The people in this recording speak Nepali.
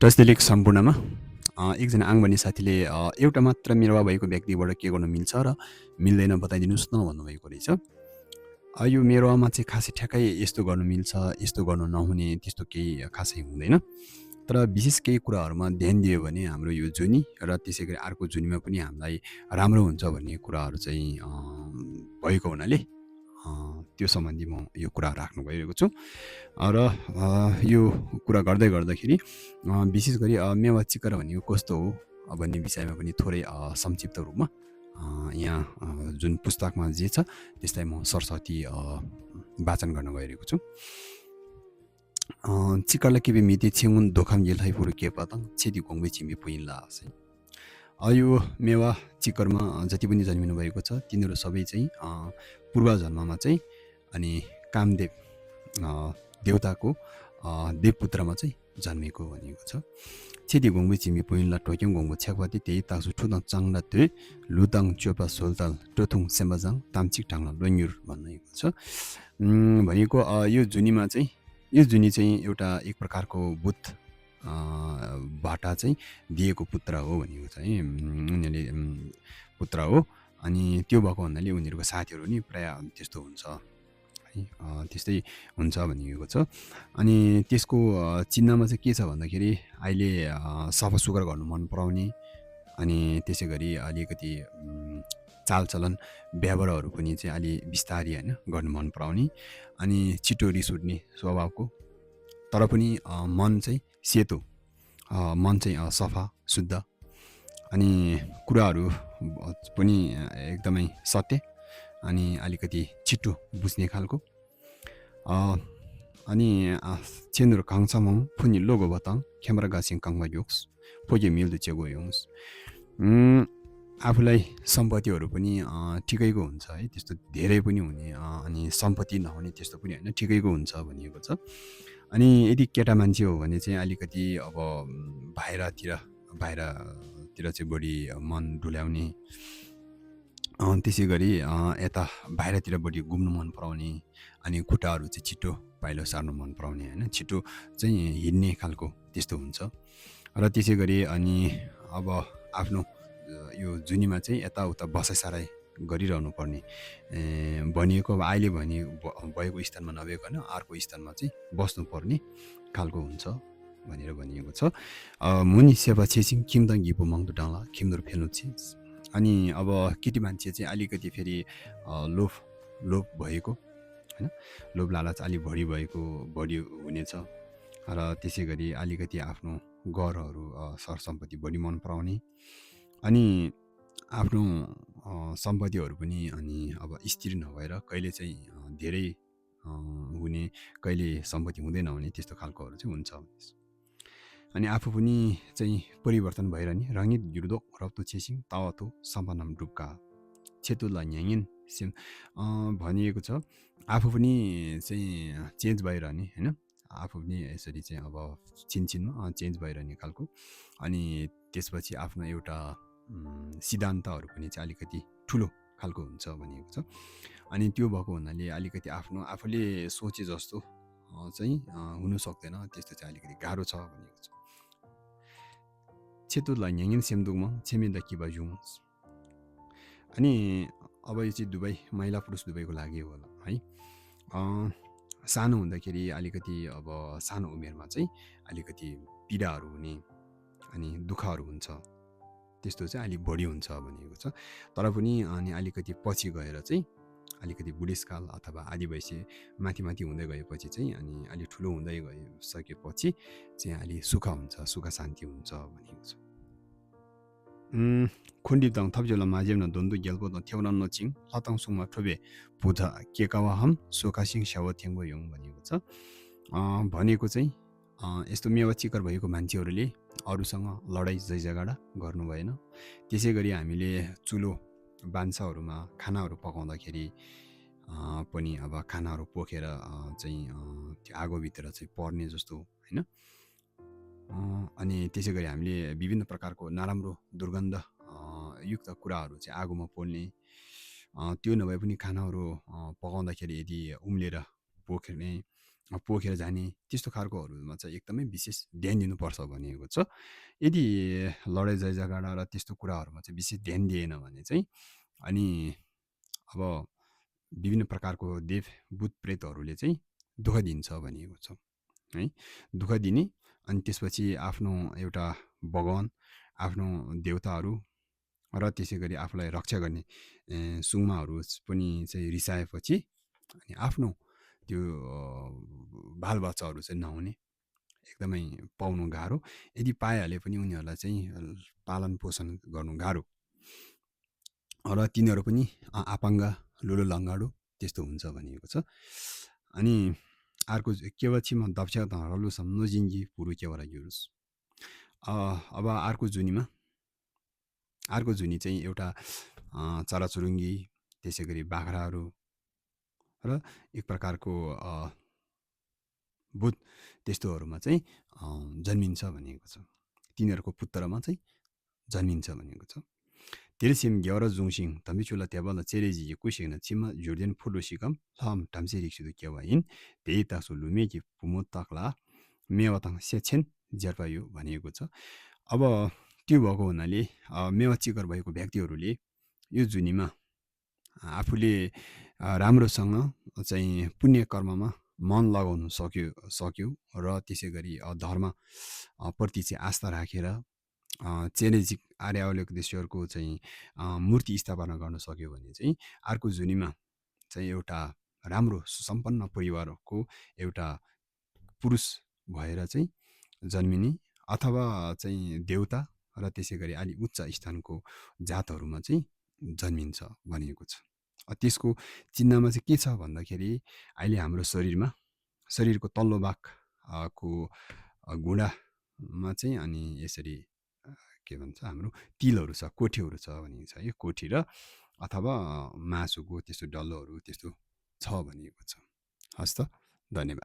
टचदिलिक सम्पूर्णमा एकजना आङ्गबानी साथीले एउटा मात्र मेरुवा भएको व्यक्तिबाट के गर्न मिल्छ र मिल्दैन बताइदिनुहोस् न भन्नुभएको रहेछ। यो मेरुवामा चाहिँ खासै ठ्याक्कै यस्तो गर्नु मिल्छ, यस्तो गर्नु नहुने त्यस्तो केही खासै हुँदैन। तर विशेष केही कुराहरूमा ध्यान दियो भने हाम्रो यो जुनी र त्यसै गरी अर्को जुनीमा पनि हामीलाई राम्रो हुन्छ भन्ने कुराहरू चाहिँ भएको हुनाले त्यो सम्बन्धी म यो कुरा राख्नु गइरहेको छु। र यो कुरा गर्दाखेरि विशेष गरी मेवा चिकर भनेको कस्तो हो भन्ने विषयमा पनि थोरै संक्षिप्त रूपमा यहाँ जुन पुस्तकमा जे छ त्यसलाई म सरस्वती वाचन गर्न गइरहेको छु। चिकरलाई के मिति छेउन दोखाम येलहाई पुरु के पतङ छेदी गोङ्गै छिमी पुइनला चाहिँ यो मेवा चिकरमा जति पनि जन्मिनु भएको छ तिनीहरू सबै चाहिँ पूर्व जन्ममा चाहिँ अनि कामदेव देवताको देवपुत्रमा चाहिँ जन्मेको भनिएको छ। छेदी गोङ्गै छिमी पुइनला टोक्याङ गोङ्गो छ्याकपाती त्यही तासु ठुदङ चाङला त्वे लुताङ चोपा सोल्ताल टोथुङ सेम्बाजाङ तामचिक टाङला लोन्युर भनिएको छ। भनेको यो जुनीमा चाहिँ यो जुनी चाहिँ एउटा एक प्रकारको बुत बाटा चाहिँ दिएको पुत्र हो भनेको चाहिँ उनीहरूले पुत्र हो। अनि त्यो भएको हुनाले उनीहरूको साथीहरू नि प्रायः त्यस्तो हुन्छ है, त्यस्तै हुन्छ भनिएको छ। अनि त्यसको चिन्हमा चाहिँ के छ भन्दाखेरि अहिले सफा सुग्घर गर्नु मन पराउने अनि त्यसै गरी अलिकति चालचलन व्यवहारहरू पनि चाहिँ अलि बिस्तारी होइन गर्नु मन पराउने अनि छिटो रिस उठ्ने स्वभावको, तर पनि मन चाहिँ सेतो, मन चाहिँ सफा शुद्ध अनि कुराहरू पनि एकदमै सत्य अनि अलिकति छिटो बुझ्ने खालको। अनि चेन्द्र काङसम्म फुनि लोगो बताङ खेमरा गासिङ काङमा योक्स फोगे मिल्दो चेगो योङ्स। आफूलाई सम्पत्तिहरू पनि ठिकैको हुन्छ है, त्यस्तो धेरै पनि हुने अनि सम्पत्ति नहुने त्यस्तो पनि होइन, ठिकैको हुन्छ भनिएको छ। अनि यदि केटा मान्छे हो भने चाहिँ अलिकति अब बाहिरतिर चाहिँ बढी मन डुल्याउने, त्यसै गरी यता बाहिरतिर बढी घुम्नु मन पराउने अनि खुट्टाहरू चाहिँ छिटो पाइलो सार्नु मन पराउने होइन, छिटो चाहिँ हिँड्ने खालको त्यस्तो हुन्छ। र त्यसै गरी अनि अब आफ्नो यो जुनीमा चाहिँ यताउता बसाइसराई गरिरहनु पर्ने भनिएको, अब अहिले भएको स्थानमा नभइकन अर्को स्थानमा चाहिँ बस्नुपर्ने खालको हुन्छ भनेर भनिएको छ। मुनि सेवा छेसिङ खिमदाङ गिपो मङ्दो डाँला खिमदुर फेल्नु छि। अनि अब केटी मान्छे चाहिँ अलिकति फेरि लोभ भएको होइन, लोभ लालच अलिक बढी हुनेछ र त्यसै गरी अलिकति आफ्नो घरहरू सरसम्पत्ति बढी मन पराउने अनि आफ्नो सम्पत्तिहरू पनि अनि अब स्थिर नभएर कहिले चाहिँ धेरै हुने कहिले सम्पत्ति हुँदै नहुने त्यस्तो खालकोहरू चाहिँ हुन्छ। अनि आफू पनि चाहिँ परिवर्तन भइरहने रङ्गित गिर्दो रप्तो छेसिङ तावातो सम्पन्नम डुब्का छेतुला न्याङ्गिन सेम भनिएको छ। आफू पनि चाहिँ चेन्ज भइरहने होइन, आफू पनि यसरी चाहिँ अब छिनछिनमा चेन्ज भइरहने खालको। अनि त्यसपछि आफ्नो एउटा सिद्धान्तहरू पनि चाहिँ अलिकति ठुलो खालको हुन्छ भनिएको छ। अनि त्यो भएको हुनाले अलिकति आफूले सोचे जस्तो चाहिँ हुनु सक्दैन, त्यस्तो चाहिँ अलिकति गाह्रो छ भनिएको छ। छेतुलाई न्याङ्गिन सेमदुङमा छेमेदा किबा जुङ। अनि अब यो चाहिँ दुवै महिला पुरुष दुवैको लागि होला है। सानो हुँदाखेरि अलिकति अब सानो उमेरमा चाहिँ अलिकति पीडाहरू हुने अनि दुःखहरू हुन्छ, त्यस्तो चाहिँ अलिक बढी हुन्छ भनिएको छ। तर पनि अनि अलिकति पछि गएर चाहिँ अलिकति बुढेसकाल अथवा आदि वयस्य माथि हुँदै गएपछि चाहिँ अनि अलिक ठुलो हुँदै गइसकेपछि चाहिँ अलि सुख हुन्छ, सुख शान्ति हुन्छ भनिएको छ। खुन्डिप्ताङ थप्जेला माझेम न दोन्दो गेल्पो न थेउन नचिङ लताङ सुङमा ठोबे पुधा केकावा हम सोकासिङ स्याव थेङ्गो योङ भनिएको छ। भनेको चाहिँ यस्तो मेवा चिकर भएको मान्छेहरूले अरूसँग लडाइँ झैझगडा गर्नु भएन। त्यसै गरी हामीले चुलो भान्साहरूमा खानाहरू पकाउँदाखेरि पनि अब खानाहरू पोखेर चाहिँ त्यो आगोभित्र चाहिँ पर्ने जस्तो होइन। अनि त्यसै गरी हामीले विभिन्न प्रकारको नराम्रो दुर्गन्ध युक्त कुराहरू चाहिँ आगोमा पोल्ने, त्यो नभए पनि खानाहरू पकाउँदाखेरि यदि उम्लेर पोख्ने पोखेर जाने त्यस्तो खालकोहरूमा चाहिँ एकदमै विशेष ध्यान दिनुपर्छ भनिएको छ। यदि लडाइँ झैँझगडा र त्यस्तो कुराहरूमा चाहिँ विशेष ध्यान दिएन भने चाहिँ अनि अब विभिन्न प्रकारको देव भूत प्रेतहरूले चाहिँ दुःख दिन्छ भनिएको छ है। दुःख दिने अनि त्यसपछि आफ्नो एउटा भगवान, आफ्नो देवताहरू र त्यसै गरी आफूलाई रक्षा गर्ने सुङमाहरू पनि चाहिँ रिसाएपछि अनि आफ्नो त्यो बालबच्चाहरू चाहिँ नहुने, एकदमै पाउनु गाह्रो। यदि पाइहाले पनि उनीहरूलाई चाहिँ पालन पोषण गर्नु गाह्रो र तिनीहरू पनि आपाङ्ग, लुलो लङ्गाडु त्यस्तो हुन्छ भनिएको छ। अनि अर्को केवचिमा दप्स्या धरलु सम नजिङ्गी पुरु केवरा गिरुस। अब अर्को जुनी चाहिँ एउटा चराचुरुङ्गी, त्यसै गरी बाख्राहरू र एक प्रकारको भूत त्यस्तोहरूमा चाहिँ जन्मिन्छ भनिएको छ। तिनीहरूको पुत्रमा चाहिँ जन्मिन्छ भनिएको छ। तेलसिम ग्याउर जुङसिङ तम्बिचुला त्याबल चेरेजी कुसिङ चिमा जुर्देन फुलुसिकम लम टम्से रिक्सिदु केवा हिन त्यही तासु लुमेकी पुमो तक्ला मेवाताङ सेछेन ज्यार्पायो भनिएको छ। अब त्यो भएको हुनाले मेवा चिकर भएको व्यक्तिहरूले यो जुनीमा आफूले राम्रोसँग चाहिँ पुण्य कर्ममा मन लगाउनु सक्यो र त्यसै गरी धर्म प्रति चाहिँ आस्था राखेर चेनेजिक आर्य अवलोकदेश्वरको चाहिँ मूर्ति स्थापना गर्न सक्यो भने चाहिँ अर्को जुनीमा चाहिँ एउटा राम्रो सुसम्पन्न परिवारको एउटा पुरुष भएर चाहिँ जन्मिने अथवा चाहिँ देवता र त्यसै गरी अलि उच्च स्थानको जातहरूमा चाहिँ जन्मिन्छ भनिएको छ। त्यसको चिन्हमा चाहिँ के छ भन्दाखेरि अहिले हाम्रो शरीरको तल्लो भागको घुँडामा चाहिँ अनि यसरी के भन्छ हाम्रो तिलहरू छ, कोठीहरू छ भनिएको छ। यो कोठी र अथवा मासुको त्यस्तो डल्लोहरू त्यस्तो छ भनिएको छ। हस् त, धन्यवाद।